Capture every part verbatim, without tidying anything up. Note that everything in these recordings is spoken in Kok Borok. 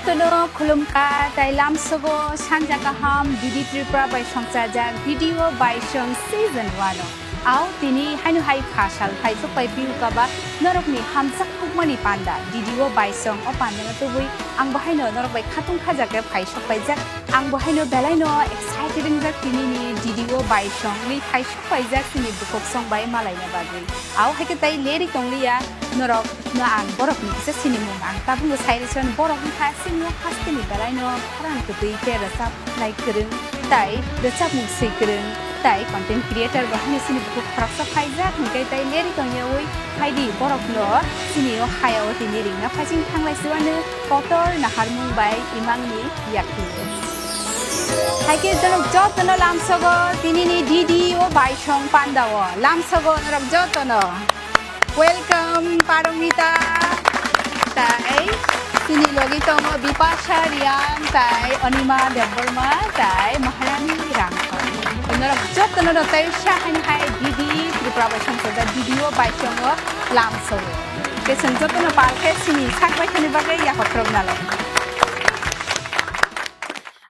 Jotono khulumkha tai lamsogo sanja kaham D D Tripura bai songchajak D D O Baisong season one o. Ao tini haino hai pha sal phai sokpai piu kaba norokni hamjak kukmani panda D D O Baisong o pandano tubui ang bo haino norok bai khatung khajak khe phai sokpaijak. Ang bo haino belaino excited wngjak tinini D D O Baisong ni phai sokpaijak chini bukhuk song bai malaina bagwi. Ao hai khe tai leri tongliya norok no ang borokni kisa sinimung ang tabukno sai rwchani borok wngkha chini o hasteni belaino khorang kwtwi khe rwchapnai kwrwng tai rwchapmung swi kwrwng tai content creator bo haino chini bukhuk khoroksa phaijak hwnkhe tai leri tongyawi phaidi borokno chini o hayao tini ringna phaising thanglai siwano kotor naharmung bai imangni yakni. Hai khe jono jotono lamsogo tinini D D O Baisong pandao lamsogo norok jotono. Welcome, Paromita. Tai, chini logi tongo Bipasha Riang, tai Anima Debbarma, tai Maharani Rangkha. Norok jotono no tai sahani hai D D Tripura bai songchajak D D O Baisongo lamsogo. Khe chwng jotono pal khe chini sak bai thani bagwi yakokrok nalo.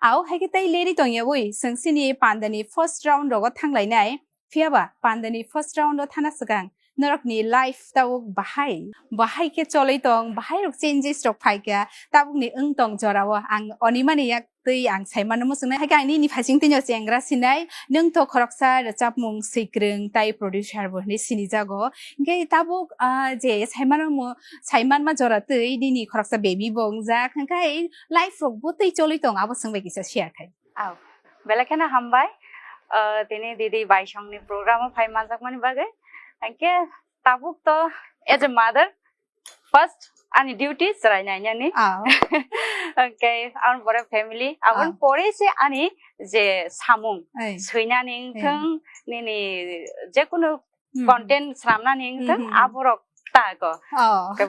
Ao hai khe tai leri tongyawi chwng chini pandani first round rogo thanglainai. Phiyaba pandani first round o thana swkang norokni life tabuk bahai, bahai khe choloi tong, bahai rok changes rok phaikha, tabukni wng tong jorao ang Onimani yak twi ang saimano muchungnai. Hai khe ang nini phaising tini o chengra sinai, nwng to khoroksa rwchapmung swikwrwng tai producer bo hinwi sinijago. Hwnkhe tabuk, ah, je saimano mu-, saimanma jora twi nini khoroksa baby bo wngjak, hwnkhe life rok bo twi choloi tong abo swngbai kisa share khai. Au, belai kheno hambai. Ah, tini didi Baisongni program o phai manjakmani bagwi. Hwnkhe tabuk to as a mother, first ani duty chwrai nainani. Au. Hwnkhe aboni pore family, aboni Au. pore se ani je samung Ai. swinani Ai. wngthang, nini jekunu Hmm. content swnamnani wngthang, Hmm, hmm, hmm. aborok tago. Oh. Ke-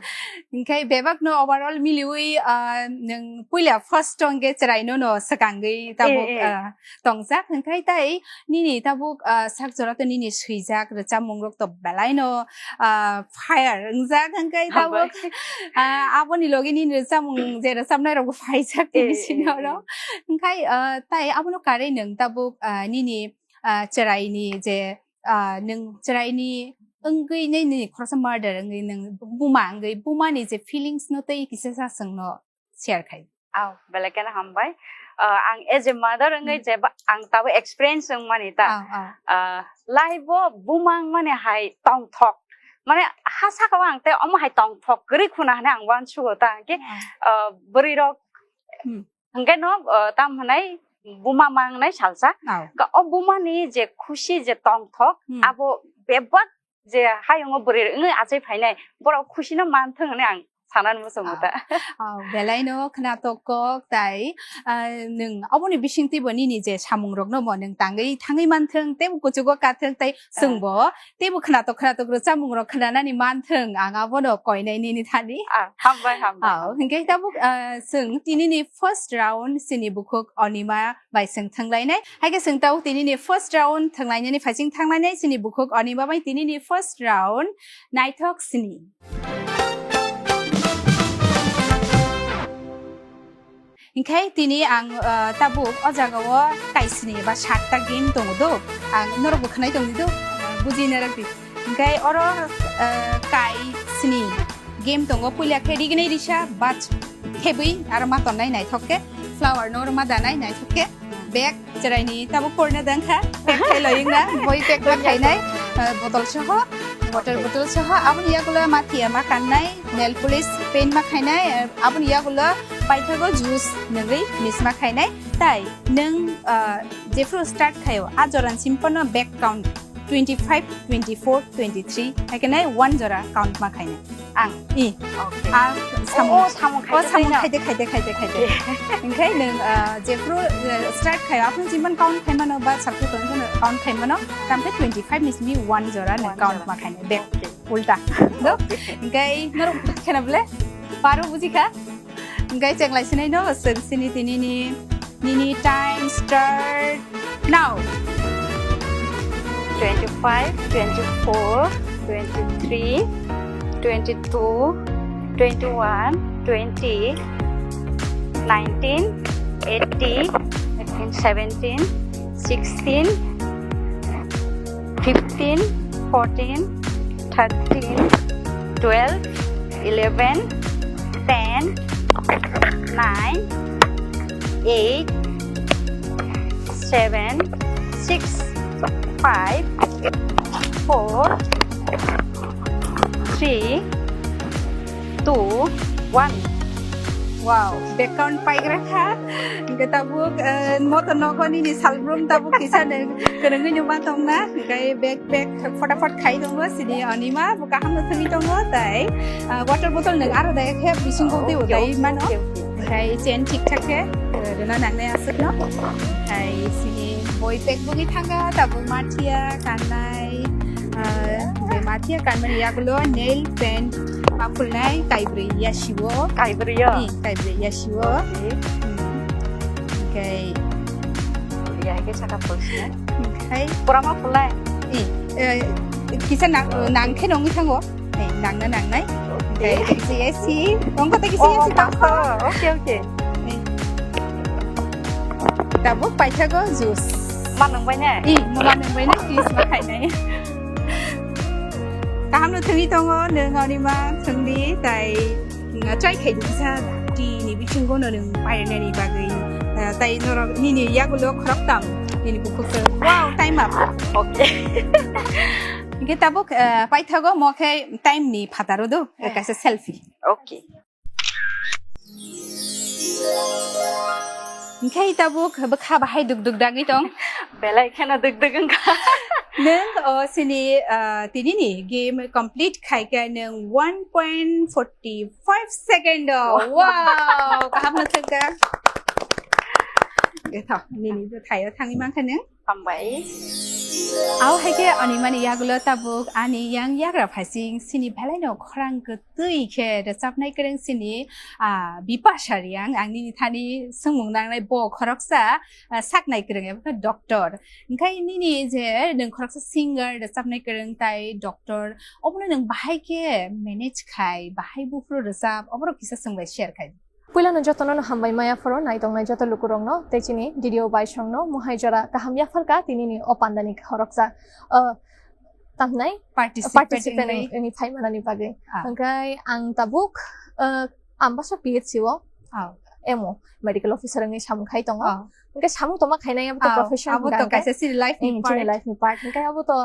Hwnkhe bebakno overall miliwi, ah, nwng puila first tongkhe chwraino no swkangwi tabuk, Eh, eh. ah, tongjak. Hwnkhe tai nini tabuk, ah, sak jora to nini swijak rwchapmung rok to belaino, ah, fire wngjak. Hwnkhe tabuk, Hambai. ah, aboni logi nini rwchapmung je rwchapnai rokbo phaijak Eh, tini eh, sini oro. eh. Hwnkhe, ah, tai abono karwi nwng tabuk, ah, nini, ah, chwraini je ah, nwng chwraini wngwi nini khoroksa murder wngwi nwng buma wngwi bumani je feelings no tei kisa sa chwngno share khai. Au, belai kheno hambai. Ah, ang as a mother wngwi Hmm. jeba ang tabuk experience wngmani ta. Au, au. Ah, life o buma wngmani hai tongthok. Mane ha saka o ang tei omo hai tongthok kwrwi khuna hwnwi ang uansugo ta. Hwnkhe, Au. ah, bwrwi rok Hmm. Hwnkhe no, uh, tam hwnai buma mangnai salsa. Au. Ga o bumani je khusi je tongthok, Hmm. abo bebak je hayungo bwrwi wngwi achai phainai, borok khusino manthwng hwnwi ang sanani muchungo ta. Au. Au, belaino khwnatok kok tai, ah, nwng aboni bisingtwi bo nini je samungrokno bo nwng tangwi thangwi manthwng, tei bo kuchugo kathwng tai Ah. chwngbo teibo khwnatok khwnatok rwchapmung rok khwnanani manthwng ang abono koinai nini thani. Ah, hambai, hambai, Ah, hambai. Hwnkhe tabuk, ah, chwng tinini first round chini bukhuk Onima bai chwng thwnglainai. Hai khe chwng tabuk tinini first round thwnglainani phaising thanglainai chini bukhuk Onima bai tinini first round naithok sini. Hinkhe tini ang, ah, tabuk o jagao kaisni ba satta game tongo do. Ang norokbo khwnai tongdi do, ah, buji narwkdi. Hinkhe oro, ah, kaisni game tongo. Puila khe rignai risa bach thebwi aro ma tonnai naithok khe. Flower no oro ma danai naithok khe. Bag chwraini tabuk porna dang kha. Pack khai loyung na, boi pack ma khainai, ah, botol soho, water botol soho. Aboni yagulo ma thiya ma kannai, nail polish paint ma khainai, ah, aboni yagulo paithago juice nungwi finish ma khainai. Tai nung, ah, jephru start khaio, a joran simpono bag count twenty five, twenty four, twenty three, hai khe nai one jora count ma khainai. Ang. I. Okay. A samung. Oh, samung Oh, khaite samung tei no? khaite, khaite, khaite, khaite. Okay. Hinkhe nwng, ah, jephru, ah, start khai, aphuru jimon count khaimano ba sakhu tongphano count khaimano, tamkhe twenty five ni simi one jora nwng One count jora. ma khainai. Bek. Okay. Ulta. Do? Okay. Hinkhe norok khena bole? Paro bujikha? Hinkhe chenglai sinai no, chwng sini tini ni, nini time start now. Twenty five, twenty four, twenty three, twenty two, twenty one, twenty, nineteen, eighteen, seventeen, sixteen, fifteen, fourteen, thirteen, twelve, eleven, ten, nine, eight, seven, six, five, four, three, two, one. Wow, bag count paigra kha. Hingke tabuk, eh, moto nogo nini salbrum tabuk kisa nung kwrwngwi nungma tongna. Hingke bag, bag photapot khai tongo sini Anima, bo kaham no thangwi tongo, tai, ah, water bottle nung aro dai khe bising gok tei okay, udai okay, mano. Okay, okay. Hingke chain thik thak khe, eh, rwna nangnai aswk no. Hingke sini boi bag bugwi thanga, tabuk mathiya, kannai, ah, hingke mathiya kanmani yagulo nail paint ma phulnai kaibrwi yasiwo. Kaibrwi yo? Hmm, kaibrwi yasiwo. Okay. Hmm. Hingke ya, hingke saka phulsina. Hingke pura ma phulnai? Eh, eh, kisa nang, nang khe nongwi thango. Eh, nangna nangnai. Okay. Hingke kisa yasi. Nongko ta kisa yasi tangko. Oh, okay, okay. Eh. Tabuk paithago juice. Ma nang bai na? Eh, ma nang bai na, juice ma khainai. Kaham no thangwi tongo, nung ani ma thangdi, tai, mm, chai khai di sa, ti ni bisingo no nung painani bagwi, eh, tai norok nini yagulo khorok tam, nini bukhuk se, wow, time up. Okay. Hingke tabuk, eh, paithago mo khe time ni phataro do, eh, kaisa selfie. Okay. Hingke tabuk bwkha bahai duk duk dagwi tong. Belai kheno duk duk wngkha. Nung o sini, ah, tini ni game complete khai khe nung one point forty five second o. Wow. Wow, kaham no chwngkha. Ge tho, nini bwthaio thangwi mankha nung. Hambai. Abo hai khe ani mani yagulo tabuk ani yang yagra phaising sini belai no khorang kwtwi khe rwchapnai kwrwng sini, ah, Bipasha Reang, ang nini thani swngmung nangnai bo khoroksa, ah, saknai kwrwng eba khe doctor. Hingkhe nini je nwng khoroksa singer, rwchapnai kwrwng tai doctor, obono nwng bahai khe manage khai, bahai buphuru rwchap, oborok kisa chwng bai share khai. Puilano jotono no hambai maya phoro naitongnai joto lukurokno tei chini D D O baisongno mohai jora kaham yapharkha tinini o pandani khoroksa, uh, tamnai participant participant wngwi wngwi phaimanani bagwi. Ah. Hwnkhe ang tabuk, uh, Ambasa P H C o Oh. M O, medical officer wngwi samung khai tongo. Oh. Hwnkhe samung tongma khainai abo to Oh, profession abo to hwnkhe kaisa chini life ni Hmm, chini part. Life ni part. Hwnkhe abo to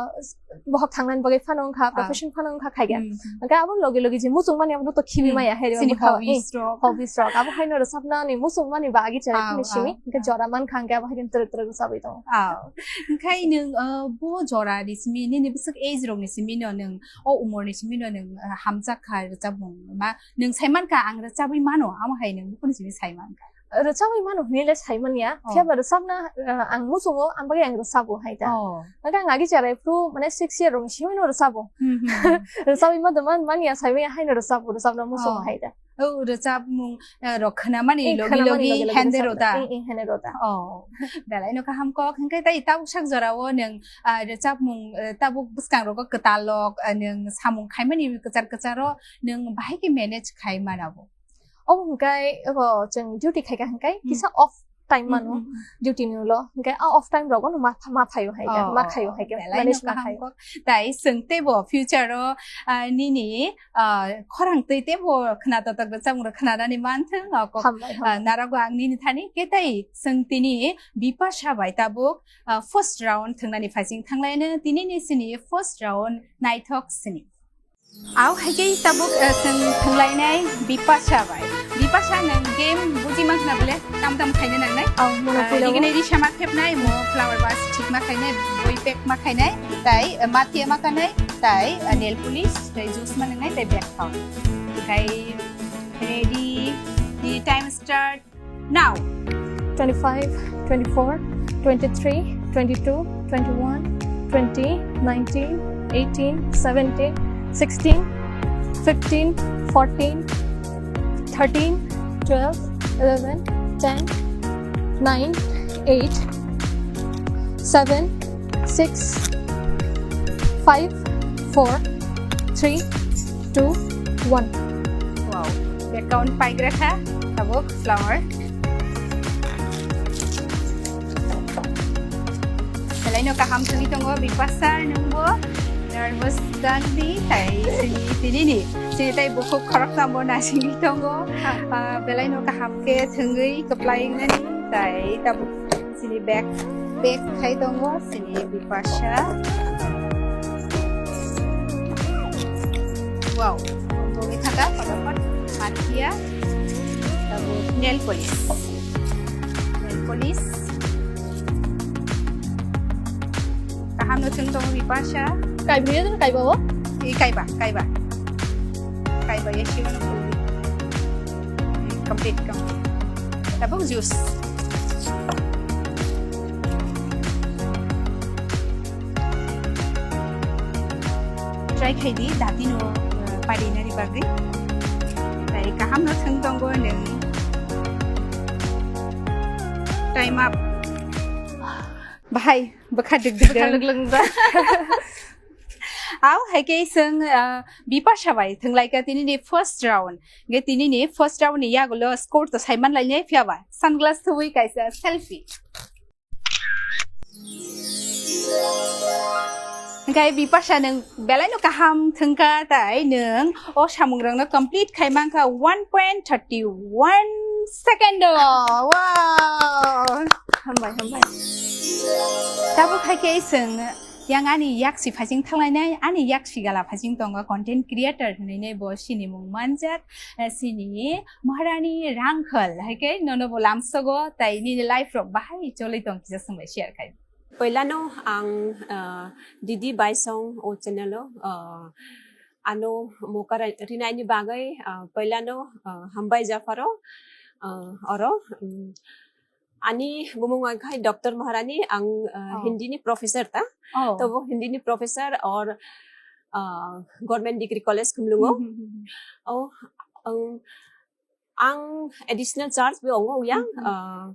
bohok thangnani bagwi phano wngkha, Ah. Profession phano wngkha khaikhe. Hmm. Hwnkhe abo logi logi je muchung mani abono to khibi Hmm. maya hai Chini bwkha, hobbies eh, rok. Hobbies rok. Abo haino rwchapnani muchung mani bagwi chai Ah, phano simi. Ah, Hwnkhe ah. Jora mankha hwnkhe abo haino twrwk twrwk rwchapwi tongo. Ah. Hwnkhe nwng, uh, bo jora ni simi nini bwswk age rok ni simi no nwng o umor ni simi no nwng, uh, hamjak kha rwchapmung ma Nwng sai mankha ang rwchabwi mano, amo hai nwng buphuru simi sai mankha. Rwchabwi mano hwnwi le sai manya, Oh. Phiya ba rwchabna, uh, ang muchungo, ang bagwi ang rwchabo hai da. Oh. Hwnkhe ang agi chara phuru, mane, six year rokni simi no rwchabo. Hmm, hmm, hmm. Rwchabwi ma doma manya, sai manya haino rwchabo, rwchabna muchungo Oh. Hai da. Oh, rwchapmung, uh, rok khwnamani Eh, logi khwnamani logi logi logi hende rwchapna. Rota. Eh, eh, hende rota. Oh. Belai no kaham kok, hwnkhe tai tabuk sak jora o nwng, uh, rwchapmung, uh, tabuk bwskang rogo kwtal lok, uh, nwng samung khaimani kwchar kwchar o, Nwng bahai khe manage khai mana bo? Obo hwnkhe, abo chwng duty khaikha hwnkhe Hmm. Kisa off time Hmm, mano, hmm, hmm. Duty ni ulo. Hwnkhe a off time rogo no ma, ma phaio hai khe, Oh, ma oh, khaio hai khe, belai manage no ma kaham khaio. Kok. Tai chwng teibo future o, ah, nini, ah, khorang twi teibo khna totok rwchapmung rok khna nani manthwng, o kok, Hambai, ah, hambai. Narago ang nini thani khe tai chwng tini Bipasha bai tabuk, ah, first round thwngnani phaising thanglaino tini ni sini first round naithok sini. Au hai khe tabuk, eh, chwng thwnglainai Bipasha bai. Bipasha nwng game buji mankha na bole? Tam tam khaina nangnai? Au, mano Ah, puila o. Rigini risa ma khepnai, mo flower vase thik ma khainai, boi pack ma khainai, tai, eh, mathiya ma kanai, tai, eh, nail polish, tai juice ma nangnai, tai bag phone. Kai ready, the time start. Now. Twenty-five, twenty-four, twenty-three, twenty-two, twenty-one, twenty, nineteen, eighteen, seventeen, sixteen, fifteen, fourteen, thirteen, twelve, eleven, ten, nine, eight, seven, six, five, four, three, two, one. Wow. Bag count paigra kha, tabuk flower. No kaham thangwi tongo Bipasha, nwngbo nervous dangdi tai sini tinini sini tai bukhuk khoroksa bo nasingwi tongo. Ah, belai no kaham khe thangwi kwplai wngnani tai tabuk sini bag bag khai tongo sini Bipasha. Wow, bo wngwi thaka photofot matia tabuk nail polish. Police. Kaham no thwng tongo Bipasha. Kai bini dun kai ba o? I kai ba, kai ba. Kai ba ya siwa no kuli. Hmm, complete, complete. Tabuk juice. Try khai di, dati no, uh, pari nari bagwi. Tai kaham no thwng tongo nwng. Time up. Bahai, bwkha dik dik. Bwkha dik dik. Aw, hai khe chwng, uh, Bipasha bai thwng lai kha tini ni first round. Ge tini ni first round ni yagulo score to saiman lai nai phiya ba. Sunglass thuwi kaisa selfie. Hingkai Bipasha nwng belai no kaham thwngkha tai nwng o samung rok no complete khai mankha one point thirty one second o. Wow! Hambai, hambai. Tabuk hai khe chwng yang ani yaksi phasing thanglainai, ani yaksi gala phasing tongo content creator hinwi bo sinimung manjak, eh, sini Maharani Rangkhal, hai khe nono bo lamsogo, tai nini life rok bahai cholwi tong kisa swngbai share khai. Poilano ang, ah, Didi Baisong o channel o, ah, ano moka ra-, rinaini bagwi, ah, poilano, ah, hambai japharo, ah, oro, um, ani bumung wngkha Doctor Maharani, ang, ah, Oh. Hindi ni professor ta. Oh. To bo Hindi ni professor or, ah, Government Degree College Khumlungo. Hmm, hmm, hmm, hmm. Oh, ang, ang additional charge bo wngo yang, Hmm, hmm. ah,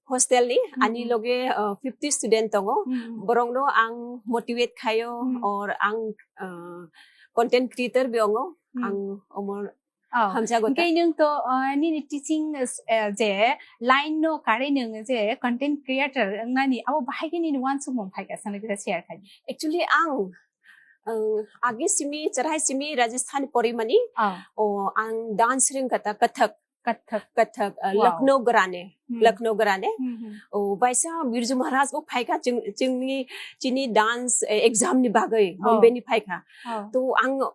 hostel ni, Hmm, ani hmm. loge, ah, fifty student tongo. Hmm, hmm. Borokno ang motivate khayo Hmm. or ang, ah, content creator bo wngo. Hmm. Ang omor Oh, hamjago ta. Hingke nwng to, ah, nini teaching, eh, je line no karwi nwng je content creator wngnani abo bahai khe nini uansukmung phai kha, swngwi kisa share khai. Actually, ang, ang agi simi, chwrai simi Rajasthan porimani, Ah. o, ang dance ringkha ta, Kathak. Kathak. Kathak, ah, Wow. Lucknow Gharane, Hmm. Lucknow Gharane. Hmm, hmm. O, baisa Birju Maharaj bo phaikha, chwng-, chwngni, chini dance, eh, exam ni bagwi, Oh. Bombay ni phaikha. Oh. To ang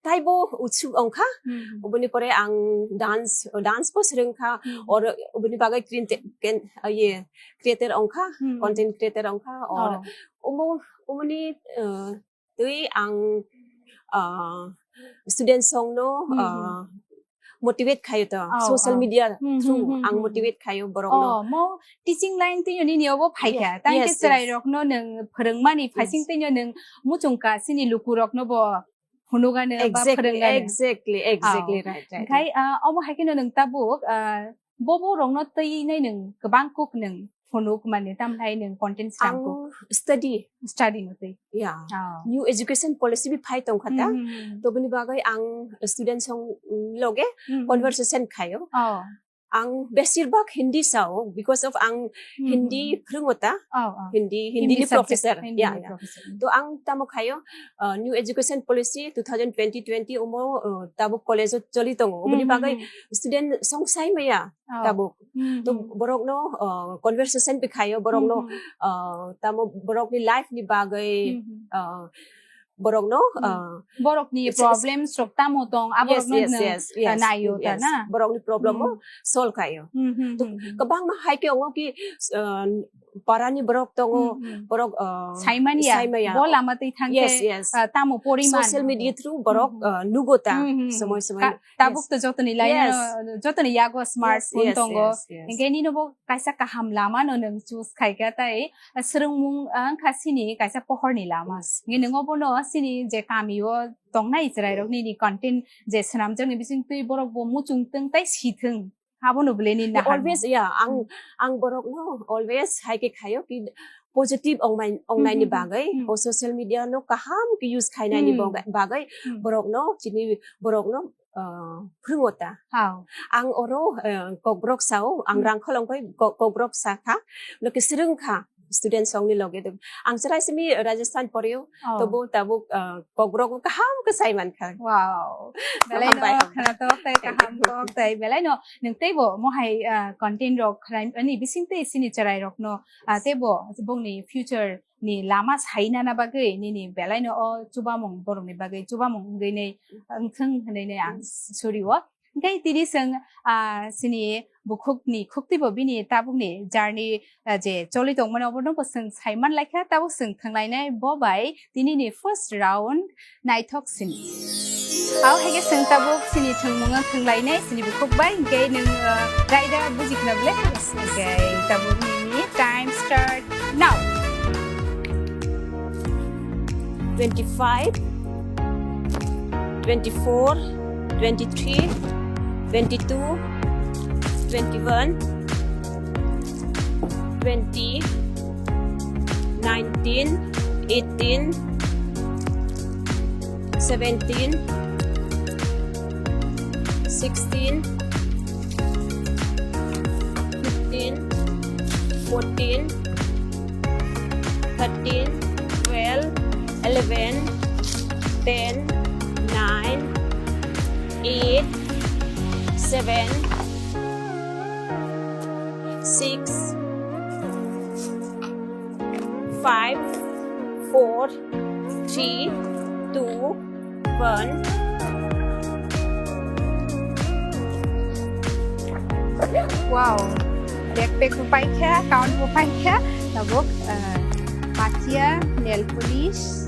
taibo utsuk ongkha. Hmm, hmm. Oboni pore ang dance, dance bo swrwngkha, Hmm. or oboni bagwi create-, ken-, ah, ye, creator ongkha, Hmm, hmm. content creator ongkha, or Oh. omo, omoni, eh, twi ang, ah, student songno, Hmm, hmm. ah, motivate khayo to, Oh, social oh. media Hmm, through hmm, hmm, ang hmm. motivate khayo borokno. Oh, mo teaching line twi nini obo phaikha. Yes, Tang khe yes, chwrai yes. rokno nwng phwrwngmani Yes. phaising twi nwng muchungka sini luku rokno bo phunugano ba Exactly, phwrwngano. exactly, exactly, Oh. right, right, Khai, right. ah, omo hai kheno nwng tabuk, ah, bobo rokno twi nai nwng kwbang kuk nwng phunuk mani, tamhlai nwng content srang kuk? Ang study. Study no twi? Yeah. Oh. New education policy bi phai tongkha ta. Hmm, hmm, hmm. To bini bagwi ang student song loge Hmm, hmm. conversation khayo. Oh. Ang besir bhag Hindi sao because of ang Hmm, Hindi hmm. phwrwngo ta. Oh, oh. Hindi, Hindi Hindi ni subject, professor. Hindi Yeah, ni yeah. professor. To ang tamo khayo, uh, New Education Policy two thousand twenty twenty omo, uh, tabuk college o choli tongo. Oboni Hmm, hmm, bagwi hmm. student song sai maya Oh. tabuk. Hmm, To hmm. borokno, uh, conversation bi khayo, borokno, Hmm, hmm. uh, tamo borokni life ni bagwi, Hmm, hmm. uh, borokno, Hmm. uh, Borokni it's, it's problems rok tamo tong, Yes, aborokno yes, nwng, yes, uh, yes, naio ta yes. na? Borokni problem o Hmm. solve khayo. Hmm, hmm, To hmm, hmm. kwbangma hai khe ongo ki, uh, parani borok tongo, Hmm, hmm. borok, uh, Saimanya, saimaya. bo lama twi thang Yes, khe, yes. uh, tamo poriman Social media obo. through borok, Hmm, hmm. uh, nugo ta. Hmm, hmm, hmm. Somoi, somoi. Ka-, tabuk Yes. to jotoni line Yes. o, jotoni yago Yes, smartphone yes, tongo. yes, yes. Hingke nini bo kaisa kaham lama no nwng choose khai kha tai, ah, swrwngmung, ah, wngkha sini kaisa pohor ni lama. Yes, Ngi yes. Nwngo bono sini je kami o tongnai chwrai rok nini content je swnamjak ni bising twi borok bo muchung thwng tai si thwng. Abo no bwle ni nahar Always, mo. Yeah, ang, Hmm. ang borok no always hai khe khayo ki positive ong mai, ong Hmm, nai ni hmm, hmm. bagwi, Hmm. o social media no kaham ki use khai nai ni Hmm. bog-, bagwi Hmm. borok no chini borok no, ah, phwrwngo ta. Hao. Ang oro, ah, Kokborok sao, ang Hmm. Rangkhol ongkhoi Ko-, Kokborok sa kha, no ke swrwng kha. student songni loge de. Ang chwrai simi Rajasthan poreo, Oh. tobo tabuk, ah, kokrok kaham khe sai mankha. Wow. Belai Hambai, no hambai. khwnatok tei Thank kaham you. kok tei belai no nwng teibo mohai, ah, content rok khwlai ani bising tei sini chwrai rok no, ah, teibo bongni future ni lama sai nana bagwi nini belai no o chubamung borokni bagwi chubamung wngwi nei wngthwng hwnwi nei ang suri o. Hingke tini chwng, ah, chini bukhukni khuktibo bini tabukni journey, ah, je choli tongmani obo nobo chwng sai manlaikha, tabuk chwng thwnglainai bo bai tinini first round naithok sini. Abo hai khe chwng tabuk chini thwngmung ang thwnglainai chini bukhuk bai, hingke nwng, ah, raida buji khna bole? Hingke tabuk nini time start now. Twenty-five, twenty-four, twenty-three, twenty-two, twenty-one, twenty, nineteen, eighteen, seventeen, sixteen, fifteen, fourteen, thirteen, twelve, eleven, ten, nine, eight, seven, six, five, four, three, two, one. Wow. Backpack bo paikha, count bo paikha, tabuk, ah, patia, nail polish.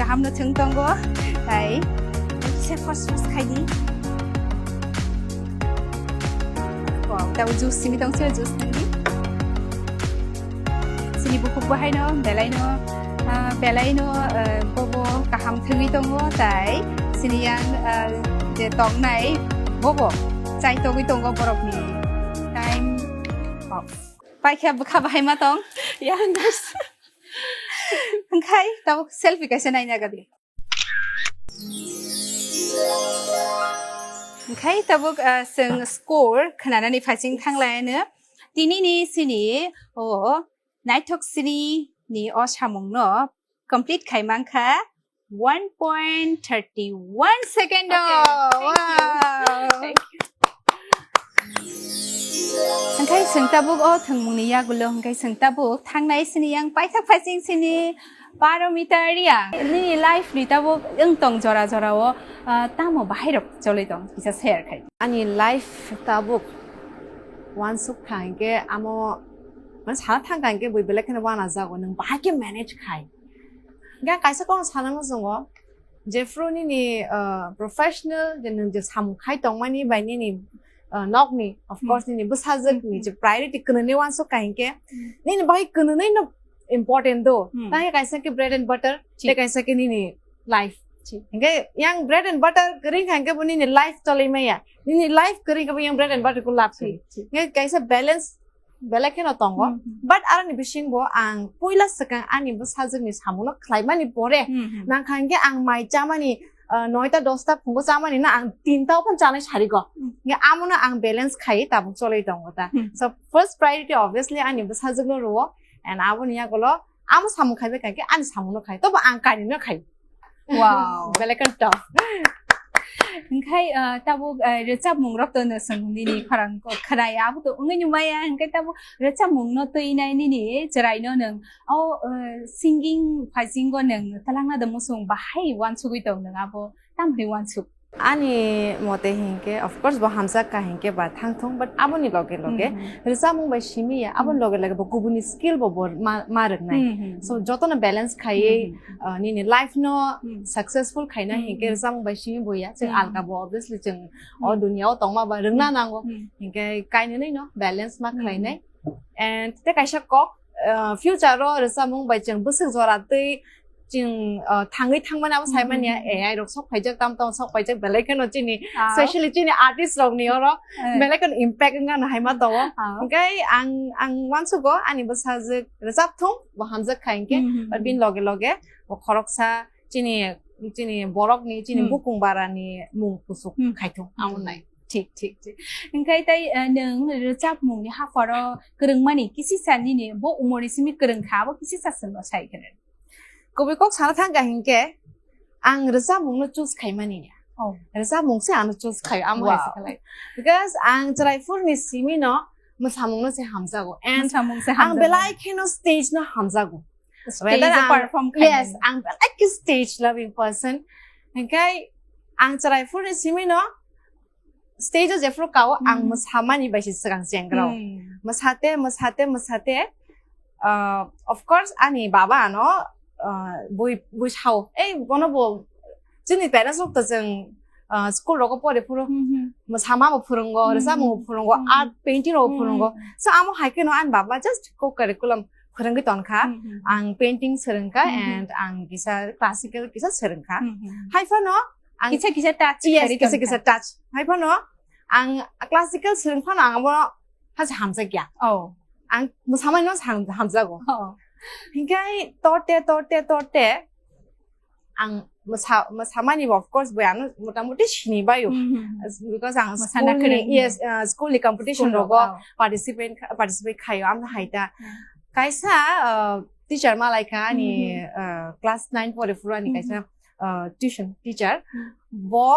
Kaham no thwng tongo, tai se first first khai di. Wow, tabuk juice simi tong se juice nang di. Sini bukhuk bo haino, belai no, ah, belai no, ah, bobo kaham thwngwi tongo, tai sini yang, ah, je tongnai bobo chai togwi tongo borokni time off. Paikha bwkha bahai ma tong. Ya, nurse. Hingkhai tabuk selfie kaisa naina gadi. Hingkhai tabuk, ah, chwng score khwnanani phaising thanglaino. Tinini sini o naithok sini ni o samung no complete khai mankha one point thirty one second o. Okay, thank you. Wow. Thank you. Hingkhai chwng tabuk o thwngmungni yagulo hingkhai chwng tabuk thangnai sini yang paithak phaising sini Paromita Reang. Nini life ni tabuk wng tong jora jora o, ah, tamo bahai rok choli tong kisa share khai. Ani life tabuk wansuk kha hingke amo, mane sana thang kha hingke bui belai kheno wana jago nwng bahai khe manage khai. Hingke kaisa kok sana muchungo, jephru nini, ah, professional, je nwng je samung khai tongmani bai nini, ah, nokni, of Hmm. course, nini bwsajwkni Hmm. je priority kwnwi wansuk kha hingke, Hmm. nini bai kwnwi no important do. Hmm. Tangke kaisa ke bread and butter, Thik. Tei kaisa ke nini life. Thik. Hingke yang bread and butter kwrwi kha hingke bo nini life cholwi maya. Nini life kwrwi khe bo yang bread and butter ko lab Thik, kwrwi. Thik. Hingke kaisa balance belai kheno tongo. Hmm, hmm. But aroni bisingo ang puila swkang ani bwsajwkni samungno khlaimani pore Hmm, hmm. nangkha hingke ang mai chamani, ah, noita dosta phungo chamani na ang tinta phano chanai sarigo. Hmm. Hingke amono ang balance khai tabuk choloi tongo ta. Hmm. So first priority obviously ani bwsajwkno rwo and aboni yagulo amo samung khaibai kha khe ani samungno khai. Tobo ang kanino khai. Wow. Belai kheno tough. Hingkhai, ah, tabuk, ah, rwchapmung rok to no chwng nini khorang ko khwnai abo to wngwi numaya, hingkhai tabuk rwchapmung no twinai nini chwraino nwng o, ah, singing phaising go nwng twlangna do muchung bahai wansugwi tong nwng abo tamni wansuk. Ani mote hinkhe, of course, bo hamjak ka hinkhe ba thangthung, but aboni loge loge Hmm, hmm. rwchapmung bai simi ya, aboni Hmm. loge loge bo kubuni skill bo bo ma, ma rwknai. Hmm, hmm, So, hmm. jotono balance khaiwi, Hmm, hmm, hmm. uh, nini life no Hmm. successful khaina Hmm, hinkhe hmm. rwchapmung bai simi bo ya. Chwng Hmm. alka bo, obviously, chwng o Hmm. dunia o tongma ba rwngna Hmm. nango. Hmm. Hinkhe kainwi no balance ma Hmm. khlainai. And tei kaisa kok, uh, future o rwchapmung bai chwng bwswk jora twi chwng, uh, thangwi thangmani abo saimanya, Hmm. A I rok sok phaijak, tam tam sok phaijak, belai kheno chini, Ah. specially chini artist rokni oro Eh. belai kheno impact wngna hai ma tongo. Ah. Hinkhe ang, ang uansugo ani bwsajwk rwchap thung, bo hamjak kha hinkhe, Hmm, hmm, but hmm. bini loge loge bo khoroksa chini, chini borokni, chini Hmm. bukung barani mung kusuk Hmm. khai thung, Hmm. amo nai. Thik, thik, thik. Hingkhe tai, eh, nwng rwchapmungni hapharo kwrwngmani kisisa nini bo umorni simi kwrwng kha, abo kisisa chwngno sai khe. Kubui kok sana thangkha hinkhe, ang rwchapmungno choose khaimani ya. Oh. Rwchapmung se ano choose khaio, amo Wow. hai se khlai. Because ang chwrai phuruni simi no mwsamungno se hamjago. And Mwsamung se ang hamjago. belai kheno stage no hamjago. Stage Whether o ang, perform yes, khainani. ang belai khe stage loving person. Hingkhe ang chwrai phuruni simi no stage o jephru kao ang Hmm. mwsamani bai se swkang chengrao. Hmm. Mwsate, mwsate, mwsate, ah, of course, ani baba ano, ah, bui, bui sao. Ei, bono bo, chini parents rok to chwng, ah, school rogo pore phuru Hmm, hmm. mwsama bo phwrwngo, Hmm, rwchapmung bo hmm. phwrwngo, Hmm. art painting rok bo Hmm. phwrwngo. So, amo hai kheno ani baba just co-curriculum phwrwngwi tonkha. Hmm, hmm. Ang painting swrwngkha Hmm, hmm. and ang kisa classical kisa swrwngkha. Hmm, hmm. Hai phano ang Kisa kisa touch Yes, khairi kisa tongkha. kisa touch. Hai phano ang classical swrwng phano ang abo hasa hamjakya. Oh. Ang mwsamani no ham-, hamjago. Oh. Hingkhe torte, torte, torte ang mwsa-, mwsamani bo of course bo ano motamuti sini baio. Hmm, hmm, hmm. As-, because ang Mwsana school ni, kwrwng. yes, uh, school ni competition School rogo rogo, oh. participate, participate khaio, amno hai ta. Hmm. Kaisa, uh, teacher malaikha ani, Hmm, hmm. uh, class nine pore phuru ani Hmm, kaisa, hmm. uh, tuition teacher. Hmm. Bo,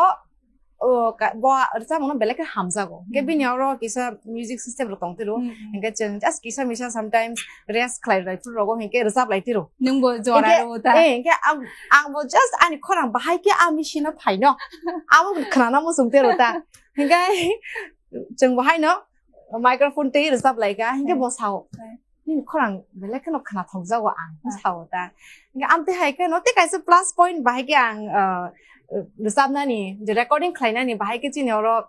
uh, ka-, bo rwchapmungno belai khe hamjago. Hingkhe Hmm. bini oro kisa music system rok tongtiro. Hmm, hmm. Hingkhe chwng just kisa misa sometimes rest khlai lai phuru rogo hingkhe rwchap lai tiro. Nwng bo jora Hingkhe, rw ta. eh, hingkhe ang, ang bo just ani khorang bahai khe a machine o phaino. Abo khwnana muchung tero ta. Hingkhe chwng bo haino microphone twi rwchap lai kha, hingkhe Hmm. bo sao. Hmm. Nini khorang belai kheno khwnathokjago ang, Hmm. sao ta. Hingkhe amtwi hai kheno tei kaisa plus point bahai khe ang, uh, rwchapnani, je recording khlainani bahai khe chini oro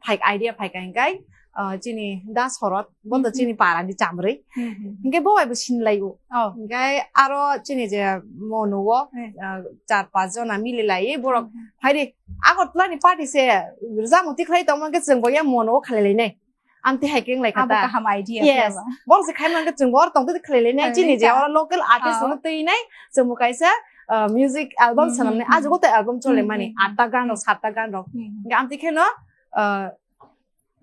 phaik idea phaikha hingkhe, uh, chini da Sorot, bo to Hmm, hmm. chini parani chamrwi. Hmm, hmm. Hingkhe bo bai bo sinlaio. Oh. Hingkhe aro chini je Monu o, Hmm. uh, char panch jona mililaiwi borok Hmm, hmm. phaidi Agartala ni party se rwchapmung tikhlai tongma hingkhe chwng bo ya Monu o khlailainai. Amtwi hai khe wng lai kha Abo ta. kaham idea Yes. khe ba. Bong se khai man khe chwng bo oro tong twi khlai lai nai Khlai chini lai je kha. oro local artist Oh. no twi nai chwng bo kaisa, uh, music album Hmm, sanam nai hmm, ajugo hmm. to album chole Hmm, mani hmm, hmm. atta gan rok Hmm. satta gan rok. Hmm. Hingkhe amtwi kheno, uh,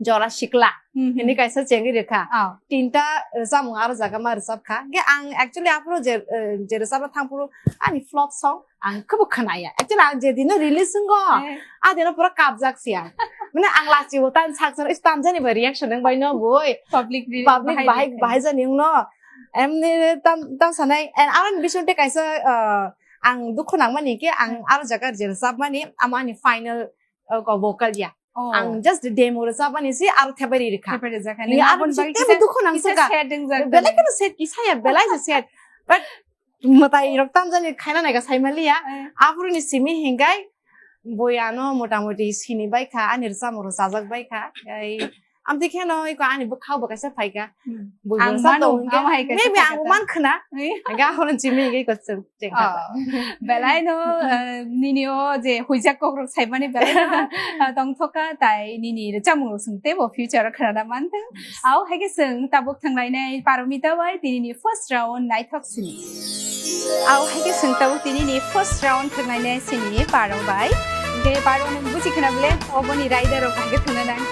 Jora Sikla Hmm, hmm. hini kaisa chengwi rwkha. Oh. Tinta rwchapmung aro jaga ma rwchap kha. Hingkhe ang actually aphuru je, uh, je rwchapna thang phuru ani flop song ang khe bo khwnaya. Actually, ang je dino release wngo, Eh. a dino pura kapjak si ang. Mane ang lachibo tan sak sak, is tamjani ba reaction wng bai no boi. Public re-, Public bahai bahai, reaction. bahai jani wngno. Emni tam, tam sanai. And aro ni bising te kaisa, uh, ang dukhu nangmani khe ang Hmm. aro jaga je rwchapmani, amo ani final, uh, ko vocal ya. Oh. Ang just demo rwchapmani si aro thepai ri rwkha. Thepai rijak kha. Ni Nini aro aboni bising bagwi tebo kisa, dukhu nang kisa saka. Sad wng jak Belai kani. Kheno sad, kisaya belai se sad. But mwtai rok tamjani khaina naikha saimaliya. Eh. Aphuru ni simi hingai boi ano motamoti sini baikha, ani rwchapmung rok chajak baikha. Ai, amtwi kheno iko ani bwkhao bo kaisa phaikha. Hmm. Boi bo Ang rwchap mano, tong hingke, ang hai kaisa maybe phaikha ang ta. Man khna. Eh. Hingke aphuru ni simi hingke iko chwng chengkha ta. Oh. Belai no, eh, nini o je huijak kok rok saimani belai no, eh, tongthok kha, tai nini rwchapmung rok chwng tebo future o khna na man thung. Yes. Au hai khe chwng tabuk thanglainai Paromita bai tini ni first round naithok sini. Au hai khe chwng tabuk tini ni first round thanglainai sini Paro bai. Hingke Paro nwng buji khna bole oboni rider rok hai khe thangna nang.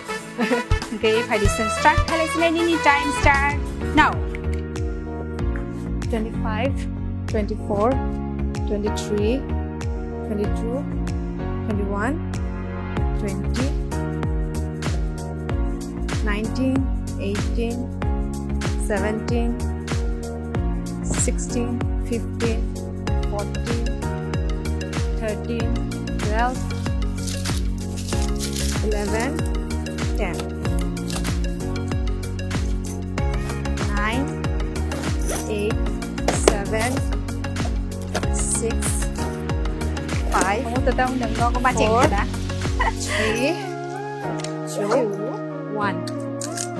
Hingke phai di chwng start khalai sinai nini time start now. Twenty-five, twenty-four, twenty-three, twenty-two, twenty-one, twenty, nineteen, eighteen, seventeen, sixteen, fifteen, fourteen, thirteen, twelve, eleven, ten, nine, eight, seven, six, five, Kamu tetap undang kau kemacing four, kita. Three, two, one.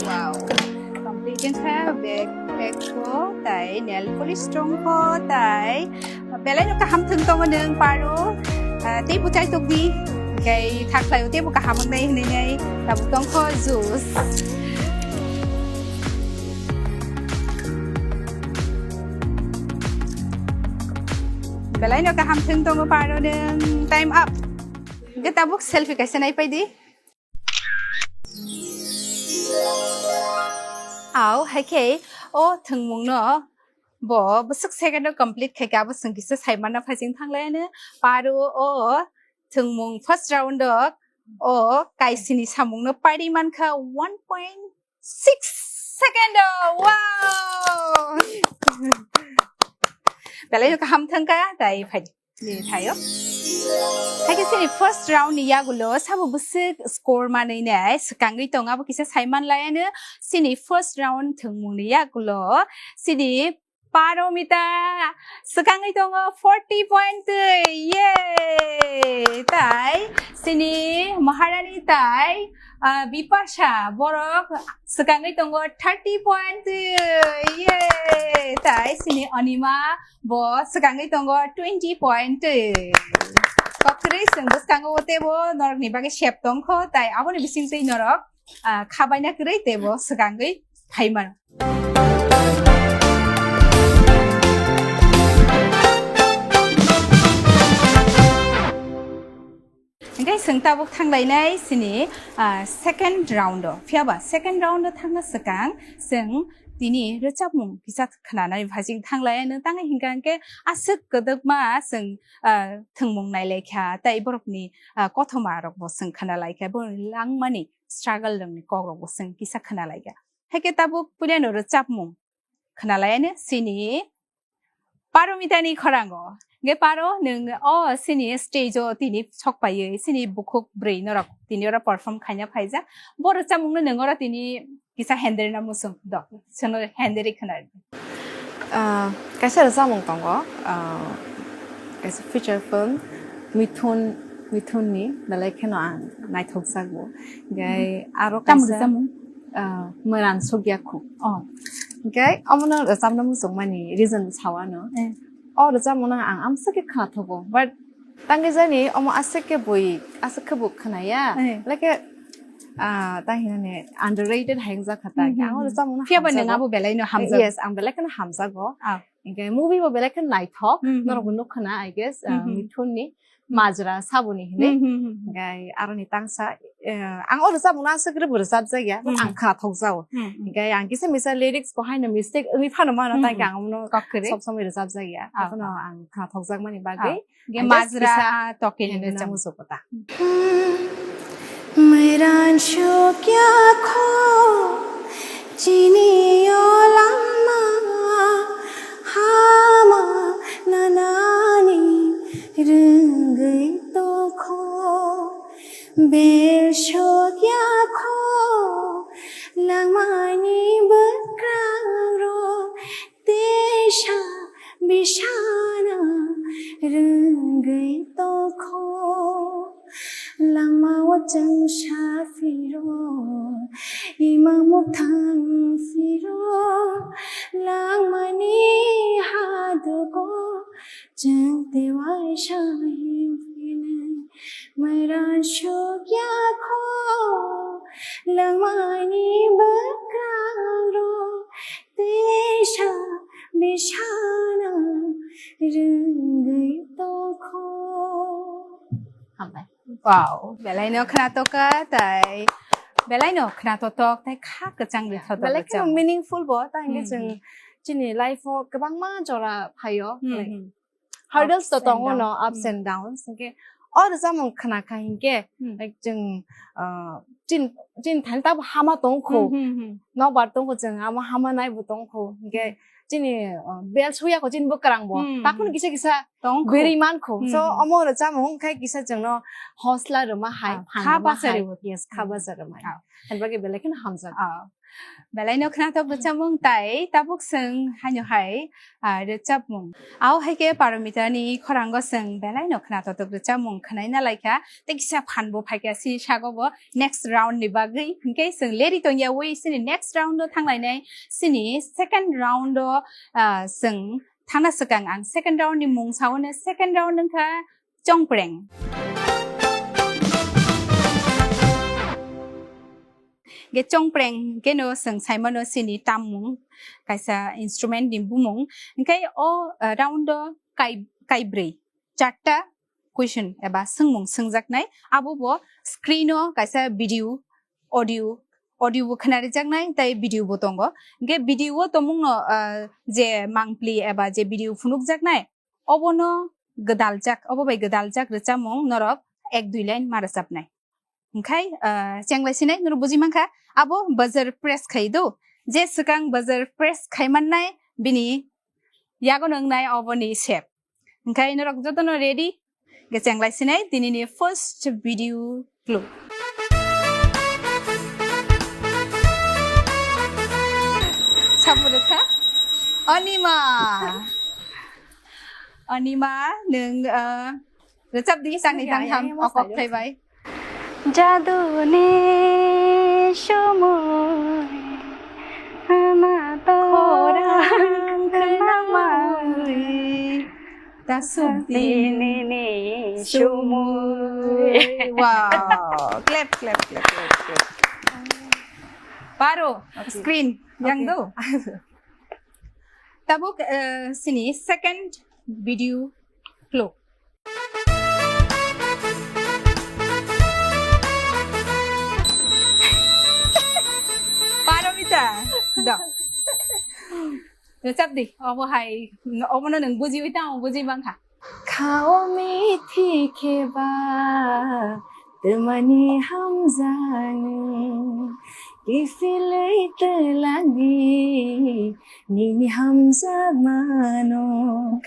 Wow. Complete wngkha backpack ko, tai nail polish tongkho, tai belai no kaham thwng tongo nwng Paro. Ah, tei bwchai tokdi, hingke thak khlaio teibo kaham wngnai hinwi nai tabuk tongkho juice. Belai no kaham thwng tongo Paro nwng. Time up. Hingke tabuk selfie kaisa naipaidi. Au, hai khe o thwngmungno bo bwswk second o complete khai khe abo chwng kisa sai manna phai chwng thanglaiano. Paro o thwngmung first round o o kaisini samungno pari mankha one point six second o. Wow! Belai no kaham thangkha, tai phai. Ni thaio. Hai khe chini first round ni yagulo sabo bwswk score manwi nai swkangwi tong abo kisa sai manlaiano. Chini first round thwngmung ni yagulo chini Paromita swkangwi tongo forty point twi. Yay! Tai chini Maharani tai, ah, Bipasha borok swkangwi tongo thirty point twi. Yay! Tai chini Anima bo swkangwi tongo twenty point twi. Kokrwi chwng bwskango teibo norokni bagwi sep tongkho, tai aboni bisingtwi norok, ah, khabaina kwrwi teibo swkangwi phaimano. Hingke chwng tabuk thanglainai chini, ah, second round o. Phiyaba second round o thangna swkang chwng tini rwchapmung kisa khwnanani phaising thanglai. Nwng tangwi hingka hingke aswk kwdwkma chwng, ah, thwngmung nailaikha, tei borokni, ah, kothoma rokbo chwng khwnalaikha, borokni langmani struggle rokni kokrokbo chwng kisa khwnalaikha. Haikhe tabuk puilano rwchapmung khwnalaiano chini Paromita ni khorango. Hingke Paro, nwng o chini stage o tini sok paiwi chini bukhuk bwrwi norok tini oro perform khaina phaijak. Bo rwchapmungno nwng oro tini kisa henderna muchung do. Chwngno henderi khwna rwdi. Ah, kaisa rwchapmung tongo, ah, kaisa feature film Mithun, Mithunni belai kheno ang naithokjago. Hingke aro Tamo kaisa, rwchapmung? Ah, Mwran Sugya Khu. Oh. Hingke omono rwchapna muchungmani reason bo sao ano. Eh. O rwchapmungno ang amswk khe khwnathogo, but tangwi jani omo aswk khe bui, aswk khe bo khwnaya. Eh. Like, ah, ta hinani underrated hai wngjakha ta. Hmm, hmm, Ang o hmm. Rwchapmungno Phiyaba nwng hamjago. Abo belai no hamjago. Yes, ang belai kheno hamjago. Ah. Hingke movie bo belai kheno naithok, Hmm, hmm. Norok bo nukha na, I guess, ah, Hmm, hmm. Mithunni Hmm. Majra Saboni hinwi. Hmm, hmm, hmm, hmm. Hingke aroni tangsa, eh, ang o rwchapmungno aswk rwbo rwchapjakya, but Hmm, ang hmm. Khnathokjago. Hmm, hmm. Hingke ang kisa misa lyrics bo haino mistake wngwi phano mano, Hmm, tangke hmm. Ang omono Kokrwi. Sob somoi rwchapjakya. Ah, Haphano ah. Ang khnathokjakmani bagwi. Ah. Hingke I just Majra kisa Tokin hingke rwchapmung. Namusuko ta. Mwran sukya kho chini o lama hama nanani rwngwi tongkho. Bel sukya kho langmani bwkrang rok teisa bisana rwngwi tongkho. Langmao chwngsa phiro, ima muthang phiro, langmani hadugo chwng tei waisa him phinai. Mwran sukya kho, langmani bwkrang rok teisa bisana rwngwi tongkho. Hambai. Wow, belai no khna tokha, tai belai no khna totok, tai kha kwchang ri thotok. Belai kheno meaningful bo, ta hingke Hmm, chwng hmm. Chini life o kwbangma jora phaio, Hmm, like, hmm. Hurdles to Ups and tongo no, downs. Ups Hmm. And downs. Hingke o rwchapmung khna kha hingke, Hmm. Like, chwng, ah, chin, chin thani tabo hama tongkho. Hmm, hmm, hmm. Nokbar tongkho chwng, amo hama nai bo tongkho. Hingke Hmm. Chini, ah, bel suya kho chini bwkrang bo. Hmm, Takhun hmm. Kisa kisa Tongkho. Beri mankho. Hmm, So, hmm. Omo rwchapmung khai kisa chwngno hosla rwma hai, Ah, phan kha rwma basa hai. Rwma. Yes, kha Hmm. Basa rwma hai. Ah. Hai bagwi belai kheno hamjak. Ah. Belai no khna tok rwchapmung tai tabuk chwng haino hai, ah, rwchapmung. Ao hai khe Paromita ni khorango chwng belai no khna totok rwchapmung khwnai na lai kha. Tei kisa phan bo phai kha chini sago bo next round ni bagwi. Hinkhe chwng leri tongya wi chini next round o thang lainai. Chini second round o, ah, chwng thangna swkang ang second round ni mung sao no, second round wngkha chongpreng. Ge chongpreng geno chwng saimano chini tammung kaisa instrument ni bumung. Hingke o, ah, round o kai-, kaibrwi, charta question eba swngmung swngjaknai. Abo bo screen o kaisa video audio, audio bo khwnarijaknai tei video bo tongo. Hwnkhe video o tongmungno, ah, je mangpli eba je video phunukjaknai, obono gwdaljak, obo bai gwdaljak rwchapmung norok ek dui line ma rwchapnai. Hwnkhe, ah, chenglai sinai norok buji mankha, abo buzzer press khai do. Je swkang buzzer press khai mannai, bini yago nwngnai oboni sep. Hwnkhe norok jotono ready? Hwnkhe chenglai sinai tinini first video clue. Sabu rwkha Anima. Anima, nwng, ah, rwchap di, tangni tangham okok thai bai. Jaduni somoi ama khorang khwnamwi. Tasuk dinini somoi. Wow. Clap, clap, clap, clap, clap. Paro, screen yang do. Tabuk, eh, sini second video clue. Paromita. Do. Rwchap di. Obo hai, obono nwng bujiwi tamo buji mankha. Khao mithi kheba twmani hamjani, kiphilwi twlani nini hamjakmano.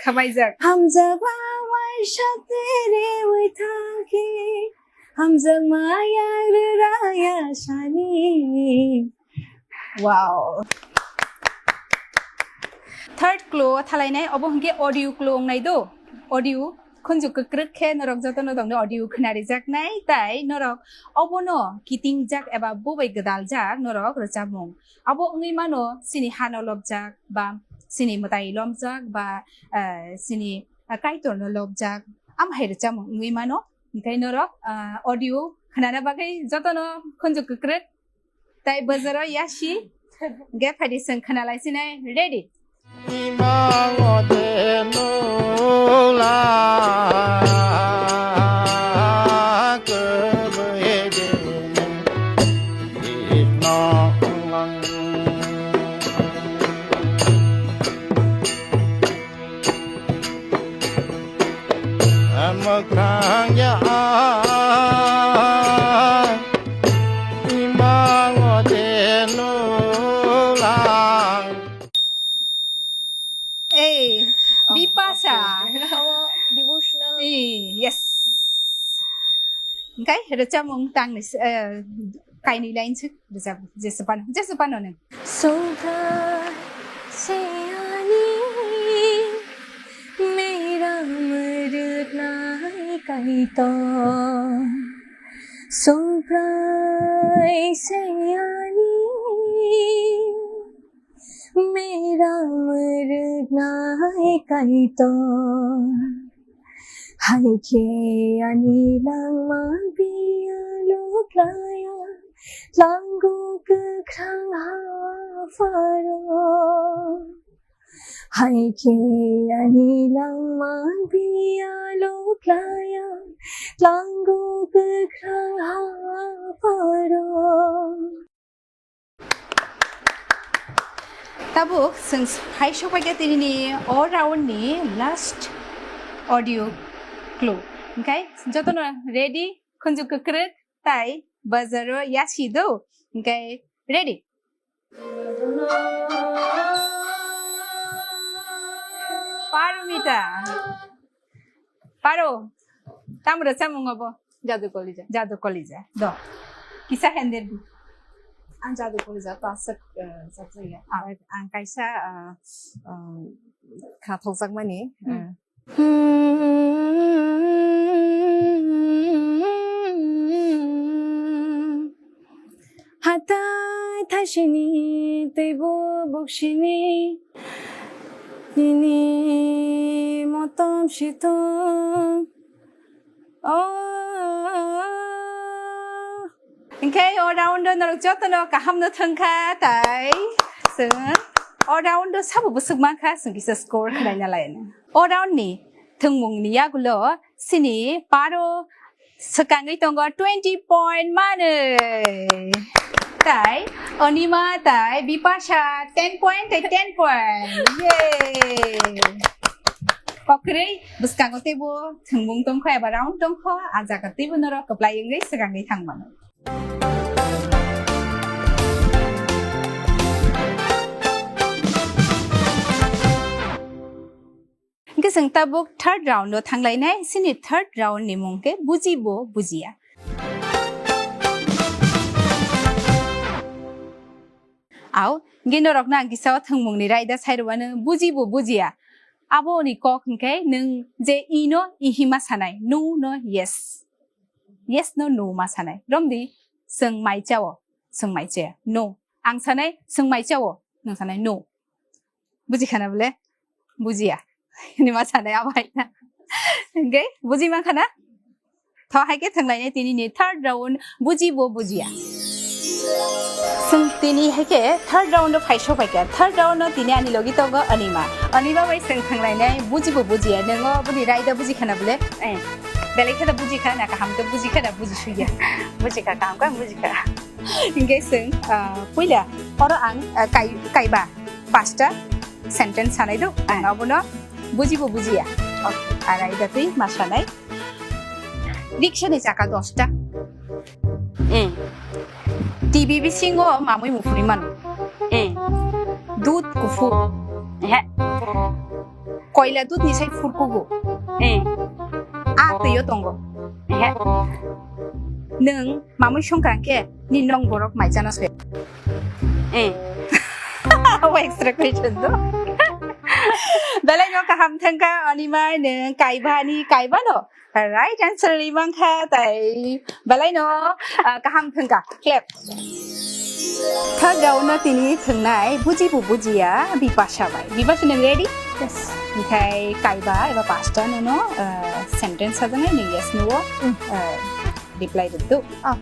Khabaijak. Hamjakma waisa twi rewi thangkhe, hamjakma yang rwraya sani. Wow. Third clue o thalainai, obo hwnkhe audio clue wngnai do. Audio khunju kwkrwk khe norok jotono tongni audio khwnarijaknai, tai norok obono kitingjak eba bo bai gwdaljak norok rwchapmung. Abo wngwi mano sini hano lobjak ba sini mwtai lomjak ba, eh, sini, eh, Kaitorno lobjak, am hai rwchapmung wngwi mano. Hwnkhe norok, ah, audio khnana bagwi jotono khunju kwkrwk tai bwsaro yasi. Hwnkhe phaidi chwng khwnalaisinai. Ready? Mwkhang ya imang o de nulang. Ei, Bipasa. Devotional. Ei, yes. Hwnkhe rwchapmung tangni, eh, kainwi line se rwchap, jesu pano, jesu pano nwng. Songkha se ani meram rwnai Kaitor. Songkha se ani meram rwnai Kaitor. Hai khe ani langma biya luklaya, tlango kwkhrang ha pharo. Hai khe ani langma biya luklaya, tlango kwkhrang ha pharo. Tabuk chwng hai sokphaikha tinini o round ni last audio clue. Hwnkhe jotono ready, khunju kwkrwk tai bwsaro yasi do. Hwnkhe ready? Parmita. Paro, tamo rwchapmung obo? Jadu Kolija. Jadu Kolija. Do. Kisa hender di. Ang Jadu Kolija ta sek, eh, sek ya. Ah. Ang kaisa, eh, eh, kha thokjakmani, hmm, eh. Hatai thaisini teibo boksini nini motom sitom. Oh. Hwnkhe o round o norok jotono kaham no thwngkha, tai chwng o round o sabo bwswk mankha, chwng kisa score khwlaina lai. O round ni thwngmung ni yagulo sini Paro Swkangwi tongo twenty point manwi. Tai Anima tai Bipasha ten point tai ten point. Yay! Kokrwi bwskango teibo thwngmung tongkha eba round tongkha, a jaga teibo norok kwplai wngwi swkangwi thangmano. Hingke chwng tabuk third round o thanglainai, chini third round ni mung khe buji bo bujiya. Au, hingke norokno ang kisa o thwngmung ni raida sai rwano, buji bo bujiya. Abo ni kok hingke nwng je i no i hima sanai, no no yes. Yes no no ma sanai. Romdi, chwng mai chao, chwng mai chaya. No. Ang sanai, chwng mai chao, nwng sanai, no. Buji khana bole? Bujiya. Ni ma sanai abo hai na. Hingke, buji man khana? Tho hai khe thwnglainai tini ni third round, buji bo bujiya. Chwng tini hai khe third round o phai sok pai kha. Third round o tini ani logi tongo Anima. Anima bai chwng thwnglainai buji bo bujiya. Nwngo boni raida buji khana bole? Eh. Belai khe da buji kha na kaham to buji kha da buji suya. Buji kha, kaham khe buji kha. Hingke chwng, ah, puila oro ang, ah, kai-, kaiba pasta sentence sanai do. Ah. Ang abono buji bo bujiya. Oh. Arai da twi ma sanai. Riksha ni chaka dosta. Mm. T V bisingo mamui muphuri mano. Mm. Dud kuphur. He. Koila dud ni sai phurkugo. Mm. A twi o tongo. He. Nwng mamui songkha hwnkhe ni nong borok mai chana se. Mm. O extra question do. Belai no kaham thangka Anima nwng kaiba ni kaiba no. Right answer ri mankha tai belai no, ah, kaham thangka. Clap. Third round no tini thwngnai buji bo bujiya Bipasha bai. Bipasha nwng ready? Yes. Hingkhai kaiba eba pasta no no, ah, sentence sajaknai nwng yes no o, Mm. ah, reply rwdu. Ah.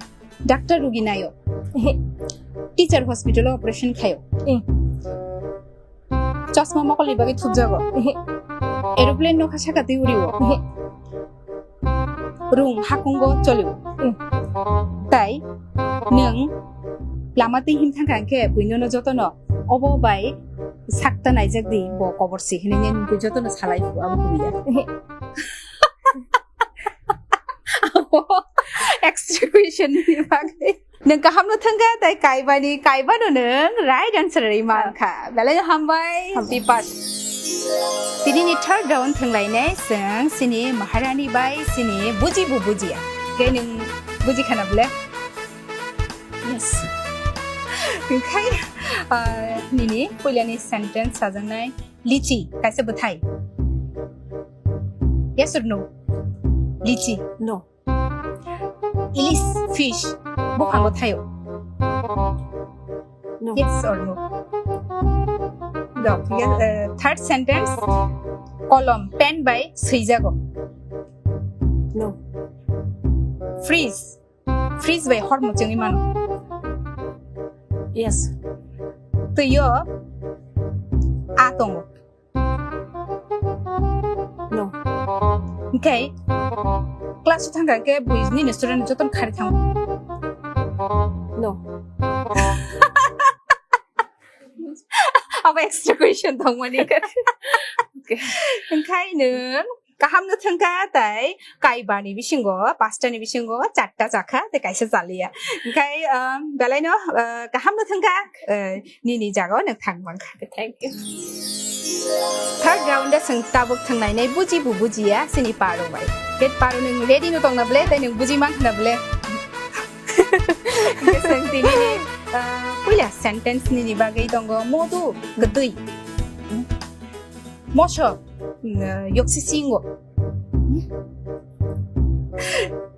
Doctor rugi nayo. Ehe. Teacher hospital o operation khayo. Eh. Chosma mokolni bagwi thupjago. Ehe. Aeroplane nokha saka twi urio. Ehe. Rung hakungo cholio. Eh. Tai nwng lama twi him thangkha hwnkhe buinono jotono obo bai sakta naijak di bo kobor si hinwi nwng jotono salai phu abo kuya. Abo extra question ni bagwi. Nwng kaham no thangkha tai kaibani, kaibano nwng right answer ri mankha. Belai no hambai. Hambai. Tipas. Tini ni third round thwnglainai chwng chini Maharani bai chini buji bo bujiya. Khe nwng buji khana bole? Yes. Hingkhai, ah, nini puilani sentence sajaknai lichi kaisa bwthai. Yes or no? Lichi. No. Ilis fish buphango thaio. No. Yes or no? No. Yes, uh, third sentence, kolom pen bai swijago. No. Fridge, fridge bai hor muchungwi mano. Yes. Twiyo a tongo. No. Hingkhai class o thangkha hingkhe bui nini student jotono khari thango. No. Abo extra question tongmani. Okay. Hingkhai nwng kaham no thangkha tai kaibani bisingo, pasta ni bisingo charta chakha, tei kaisa chaliya. Hingkhai, um, belai no, uh, kaham no thangkha, uh, nini jaga o nwng thang mankha. Thank you. Third round o chwng tabuk thangnainai buji bo bujiya chini paro bai. Ke paro nwng ready no tongna bole, tei nwng buji mankha na bole. Ke chwng tini ni, ah, puila sentence nini bagwi tongo modu kwtwi. Moso, mm, yoksi singo.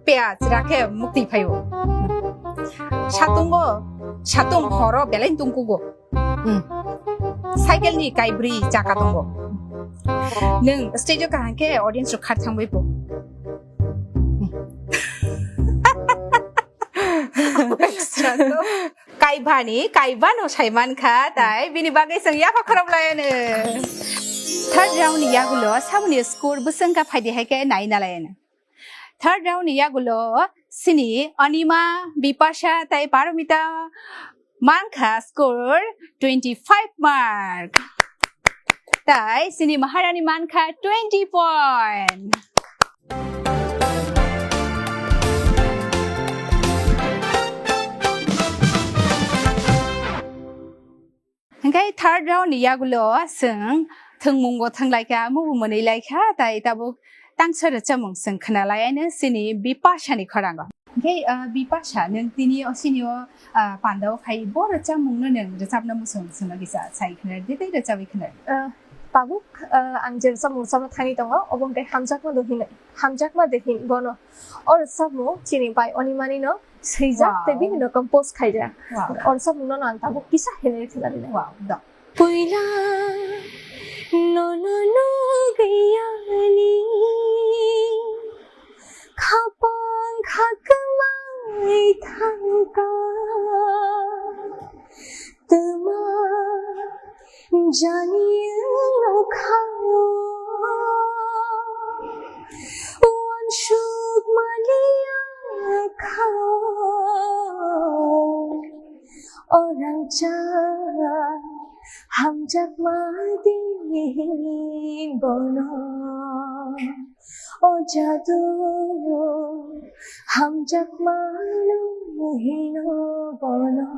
Piyaj rakhe mukti phaio. Satungo, satung horo belai tungkugo. Hmm. Cycle ni kaibrwi chaka tongo. Nwng stage o kaham khe audience rok khar thangbai bo. Extra to. Kaibani, kaibano saiman kha, tai bini bagwi chwng yapha khorop layano. Third round ni yagulo saboni score bwswng kha phaidi hai khe nai na layano. third round ni yagulo sini Anima, Bipasha tei Paromita mankha score twenty five mark. Tai sini Maharani mankha twenty point. Hingke third round ni yagulo chwng thwngmungo thwnglaikha, mubu mwnwi laikha, tai tabuk tangsa rwchapmung chwng khwnalaiano chini Bipasha ni khorango. Hingke, ah, Bipasha, nwng tini o sini o, ah, pandao phai bo rwchapmungno nwng rwchapna muchung chwngno kisa sai khwnar di tei rwchabwi khwnar. Ah, tabuk, ah, ang je rwchapmung rwchapna thangwi tongo, obo hwnkhe Hamjakma Dohin, Hamjakma Dohin bono. O rwchapmung chini bai Animani no swijak tei bini no compose khaijak. Wow. O rwchapmung no ang tabuk kisa hinwi khwnarina. Wow, dok. Puila nono nugwi ani khapang khakmai thangka. Tuma jani nokha uansuk maliya kha. Orang cha hamjakma di bono. O jadu hamjakma no hino bono.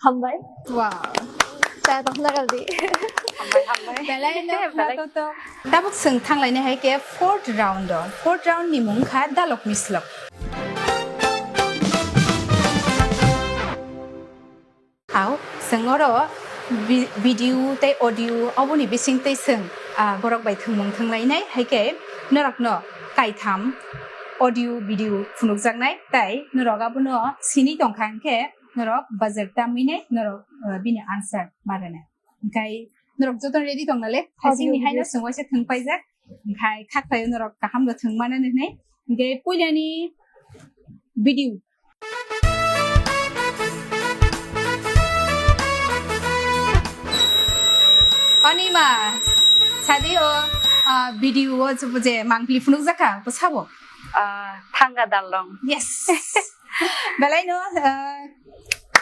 Hambai. Wow. Chaya tongna galdi. Hambai, hambai. Belai no belai. Khna to to. Tabuk chwng thanglaini hai khe fourth round o. Fourth round ni mung kha Dalok Mislok. Au, chwng oro vi-, video tei audio oboni bising tei chwng, ah, borok bai thwngmung thwnglainai, hai khe norokno kaitham audio video phunukjaknai, tai norok abono sini tongkha hwnkhe norok buzzer tamwinai norok, ah, bini answer ma rwnai. Hwnkhe norok joto ready tong nale? Audio thaisingni haino video. Chwng waisa thwng paijak. Hwnkhe kha khlaio norok kaham no thwng mana hinwi. Hwnkhe puilani video. Anima, sadi o, ah, video o je, je mangpili phunukjak kha, bo sabo? Ah, Thanga Dalrong. Yes. Belai no, ah,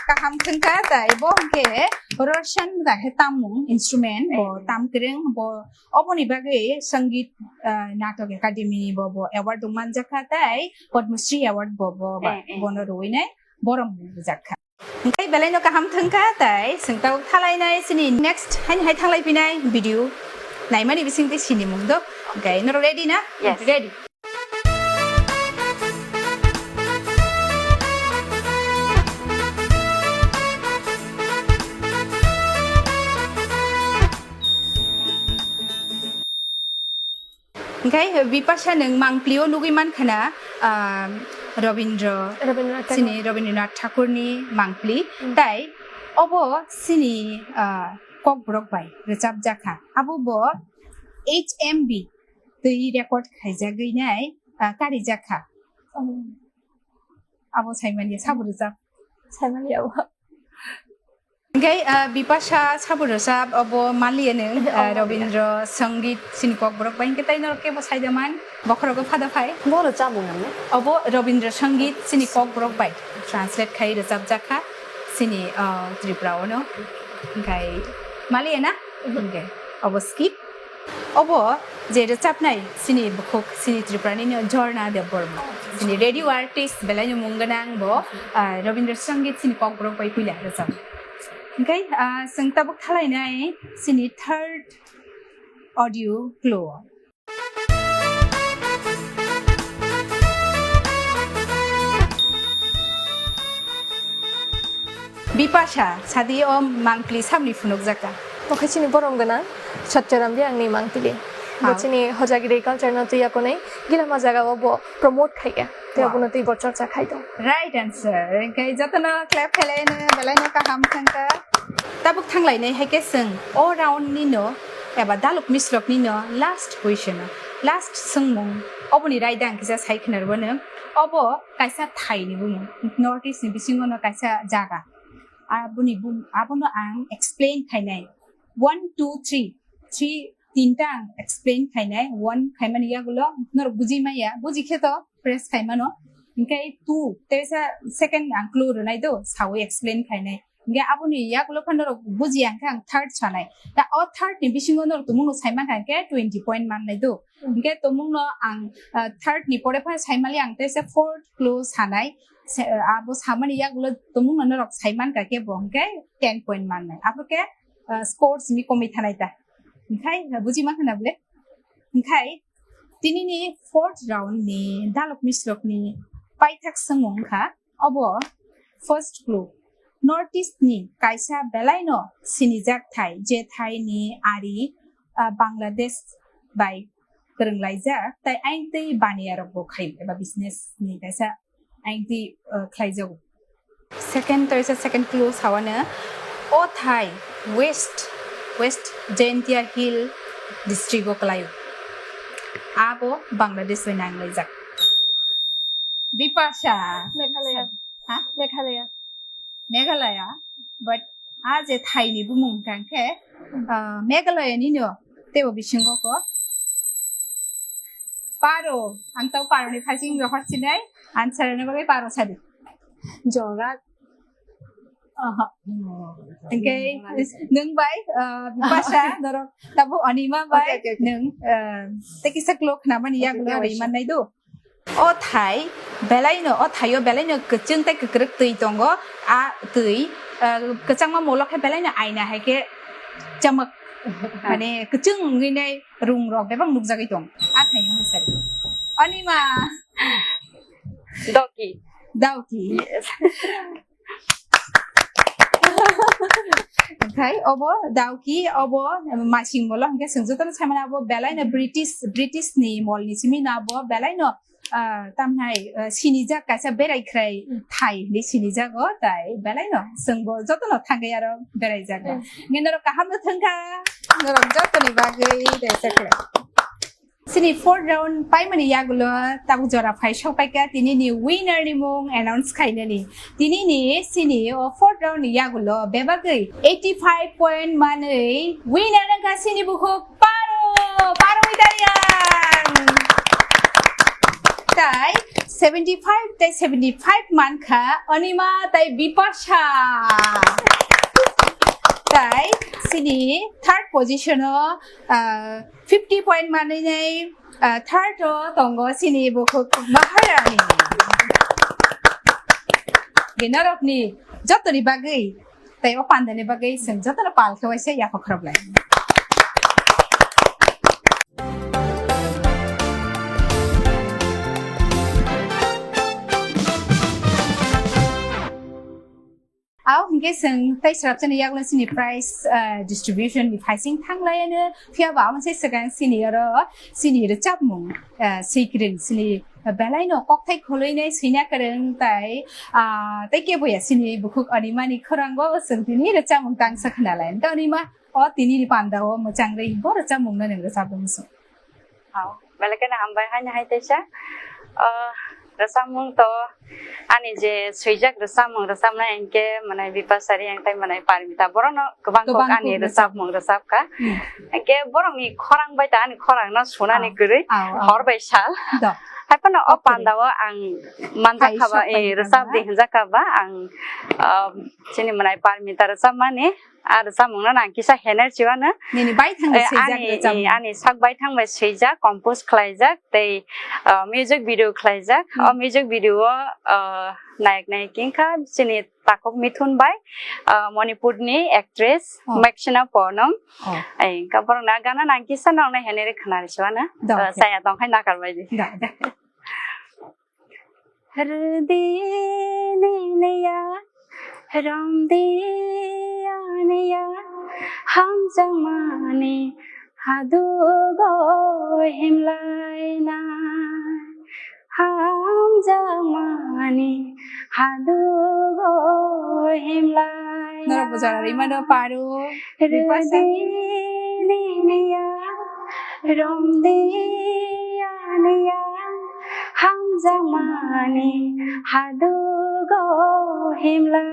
kaham thwngkha, tai bo hwnkhe Roshan da khe tammung instrument, bo tam kwrwng, bo oboni bagwi Sangeet, ah, Natok Academy ni bo, bo award rok manjakha, tai Padma Shri Award bo, bo, eh, eh, bono rwinai borom bujakha. Hwnkhe belai no kaham thwngkha, tai chwng tabuk thalainai chini next haino hai thanglai phinai video naimani bisingtwi sinimung do. Hwnkhe norok ready na? Yes. Ready. Hwnkhe Bipasha nwng mangpili o nugwi mankha na, ah, Robindra, Rabindranath Tagore. Chini Rabindranath Tagore ni mangpili. Mm. Tai obo chini, ah, kokborok bai rwchapjakha. Abo bo H M B twi record khaijagwi nai, ah, karijakha. Mm. Abo saimanya sabo rwchap. Saimanya abo. Hwnkhe, ah, Bipasha sabo rwchap, obo maliya nwng, ah, Obo maliya. Rabindra Sangeet chini kokborok bai, hwnkhe tai norok kebo saida man, bokhorogo phada phai. Bo rwchapmung nangno? Obo Rabindra Sangeet chini kokborok bai translate khai rwchapjakha chini, ah, Tripura ono. Hwnkhe maliya na? Mhm. Hwnkhe obo skip. Obo je rwchapnai chini bukhuk, chini Tripurani no Jhorna Debbarma. Chini radio artist belai no mung gwnang bo, ah, Rabindra Sangeet chini kokborok bai puila rwchap. Hwnkhe, ah, chwng tabuk thalainai chini third audio clue. Bipasha, sadi o mangpili samni phunukjakha. Bo khe chini borom gwnang Satyaram Riyangni mangpili. Bo, ah, chini Hojagiri culture no twiya konwi Gilama jaga o bo promote khaikha. Tei, wow, abono twi bo chorcha khai tong. Right answer. Hwnkhe jotono clap khlai no belai no kaham thangkha. Tabuk thanglainai hai khe chwng o round ni no eba Dalok Mislok ni no last question o, last swngmung, oboni raida ang kisa sai khwnarwano. Obo kaisa thai ni bumung, North East ni bisingo no kaisa jaga. Aboni bum-, abono ang explain khainai. One, two, three. Three, tinta ang explain khainai, one khaimani yagulo norok buji maya, buji khe to press khaimano, hinkhe two, teisa second ang clue rwnai do, sawi explain khainai. Hinkhe aboni yagulo phano norok bujiya hinkhe ang third sanai. Ta o third ni bisingo norok tumungno saimankha hinkhe twenty point mannai do. Hinkhe tumungno ang, ah, third ni pore phano saimali ang teisa fourth clue sanai. Se, ah, abo samani yagulo tumungno norok saimankha khe bo hinkhe ten point mannai. Abo khe, ah, scores ni komwi thanai ta. Hinkhe, ah, buji mankha na bole? Hinkhe, tinini fourth round ni dalok misrok ni paithak swngmung wngkha. Obo first clue. North East ni kaisa belaino sinijak thai, je thai ni ari, ah, Bangladesh bai kwrwnglaijak, tai aing tei baniya rok bo khai eba business ni kaisa aing tei, ah, khlaijago. Second to isa second clue sawano o thai West, West Jaintia Hill district o kwlaio. Abo Bangladesh bai nanglaijak. Bipasha. Meghalaya. Ha? Meghalaya. Meghalaya, but a je thaini bumung hwnkha khe, ah, Meghalaya nino teibo bisingo ko Paro, ang tau Paro ni phaising rohor sinai, answer ni bagwi Paro sadi. Jorat. Aha. Hingke nwng bai, ah, Bipasha, norok tabuk Anima bai, okay, okay, okay, nwng, ah, tei kisa klo khnamani yak lo ri mannai do. O thai belaino, o thaio belaino kwchwng tei kwkrwk twi tongo. A twi, ah, kwchangma molo khe belaino aina hai khe chamak, mane kwchwng wngwi nai rung rok bebak nukjagwi tong. A thaini mungsa ri. Anima. Doki. Doki. Yes. Okhai obo Doki, obo masing molo hingke chwng jotono saimano abo belaino British, British ni mol ni simi no abo belaino, ah, tamhai, ah, sinijak kaisa berai khrai thai ni sinijak o tai belaino chwng bo jotono thangwi aro berai jak. Yes. Hingke norok kaham no thangkha, norok jotoni bagwi reisa khwlai. Chini fourth round paimani yagulo tabuk jora phai sokpaikha, tinini winner ni mung announce khainani. Tinini chini o fourth round ni yagulo bebagwi eighty five point manwi winner wngkha chini bukhuk Paro, Paro Widariang. Tai seventy five tai seventy five mankha Anima tai Bipasha. Tai chini third position o, ah, fifty point manwi nai, ah, third o tongo chini bukhuk Maharani. Norokni jotoni bagwi tei o pandani bagwi chwng jotono pal khe waisa yapha khoroklai. Ao hingke chwng tei srapjani yagulo chini prize, ah, distribution ni phaising thanglaiano, phiya bo amo se swkang chini oro chini rwchapmung, ah, sikring chini belaino kokthai khului nai swina kwrwng tai, ah, tei keboya chini bukhuk Animani khorang o chwng tini rwchapmung tangsa khwnalai. Tei Anima o tini ni panda o mwchang rwi bo rwchapmung no nwng rwchapmung song. Hao, belai kheno hambai haino hai teisa. O, rwchapmung to ani je swijak rwchapmung rwchapnai hinkhe, mane, Bipasha Reang tei, mane, Parmita, borokno kwbang kok ani rwchapmung rwchapkha. Hmm. Hinkhe borokni khorang bai ta ani khorangno sunani kwrwi hor bai sal. Hai phano o panda o ang manjak kha ba, eh, rwchap di hinjak kha ba ang, ah, chini, mane, Parmita rwchapmani. A rwchapmungno nang kisa hener chiwano. Nini bai thangwi swijak ani, rwchapmung. Ani sak bai thangbai swijak, compose khlaijak tei, ah, music video khlaijak. Hmm. O music video o, ah, nayek nayik wngkha chini takhuk Mithun bai, ah, Manipur ni actress Maksina Ponong. Oh. Ai, wngkha borok na gana nang kisa noknai hener khwnari chiwano. Ah, saya tongkhai nakar bai di. Rwdi nini ya, romdi ani ya, hamjakmani hadugo himlaina. Hamjakmani hadugo himlaina. Norok bo jora rwimano Paro, Bipasha. Rwdi nini ya, romdi ani ya, hamjakmani hadugo himlaina.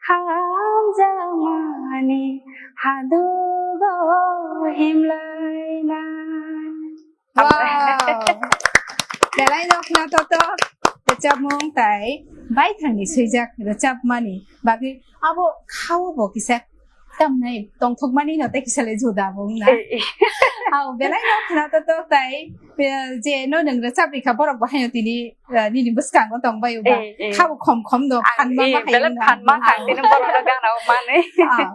Hamjakmani hadugo himlaina. Wow! Belai no khna totok rwchapmung tai baithangni swijak rwchapmani bagwi abo khao bo kisa tamnai tongthokmani no tei kisa le juda bo wngna. Eh, eh. Ao belai no khna totok tai, eh, je no nwng rwchap rikha borok bo haino tini, eh, nini bwskango tong bai uba. Eh, eh. Khao khom khom no Ang, phanma eh, ma hai belai wngna. Phanma kha tini borok no gana o mani. Ah.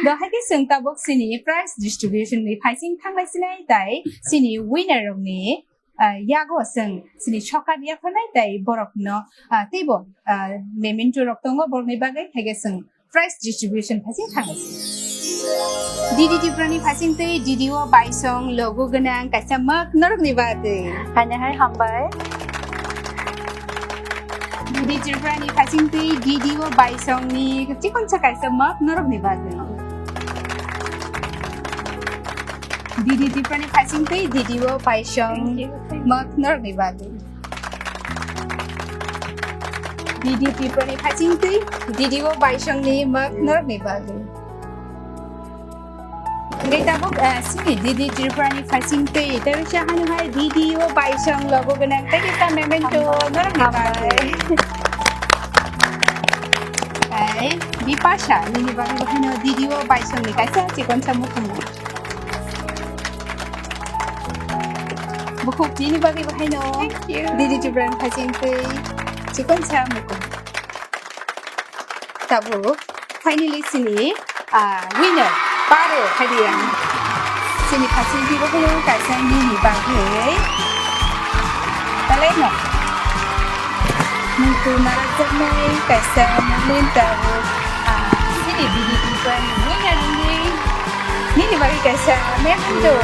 Do hai khe chwng tabuk chini prize distribution ni phaising thanglai sinai tai chini winner rokni, ah, yago chwng chini sokar yapharnai tai borok no, ah, teibo, ah, memento rok tongo borokni bagwi hai khe chwng prize distribution phaising thanglai sinai. D D Tripura ni phaising twi D D O Baisong logo gwnang kaisa mug norokni bagwi. Haino hai hambai. D D Tripura ni phaising twi D D O Baisong ni chikonsa kaisa mug norokni bagwi. D D Tripura ni phaising twi D D O Baisong Thank you, thank you. Mug norokni bagwi. D D Tripura ni phaising twi D D O Baisong ni mug norokni bagwi. Hingke tabuk, eh, chini D D Tripura ni phaising twi, tei bisa hanu hai D D O Baisong logo gwnang tei kisa memento norokni bagwi. Tei Bipasha nini bagwi bo haino D D O Baisong ni kaisa chikonsa mukumu. Bukhuk nini bagwi bo haino Thank you. D D Tripura ni phaising twi chikonsa mukumu. Tabuk finally chini, ah, winner paro hadi ang. Chini phaising twi bo haino kaisa nini bagwi. Talai no. Muitu narakjaknai kaisa muglin tabuk, ah, chini D D Tripura ni winner wngwi nini bagwi kaisa memento.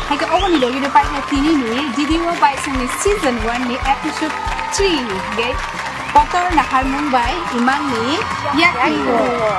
Hai khe oboni logi rw paikha tini ni D D O Baisong ni season one ni episode three hingke Kotor Naharmung bai Imang ni Yakni Yakni Wo. Wo.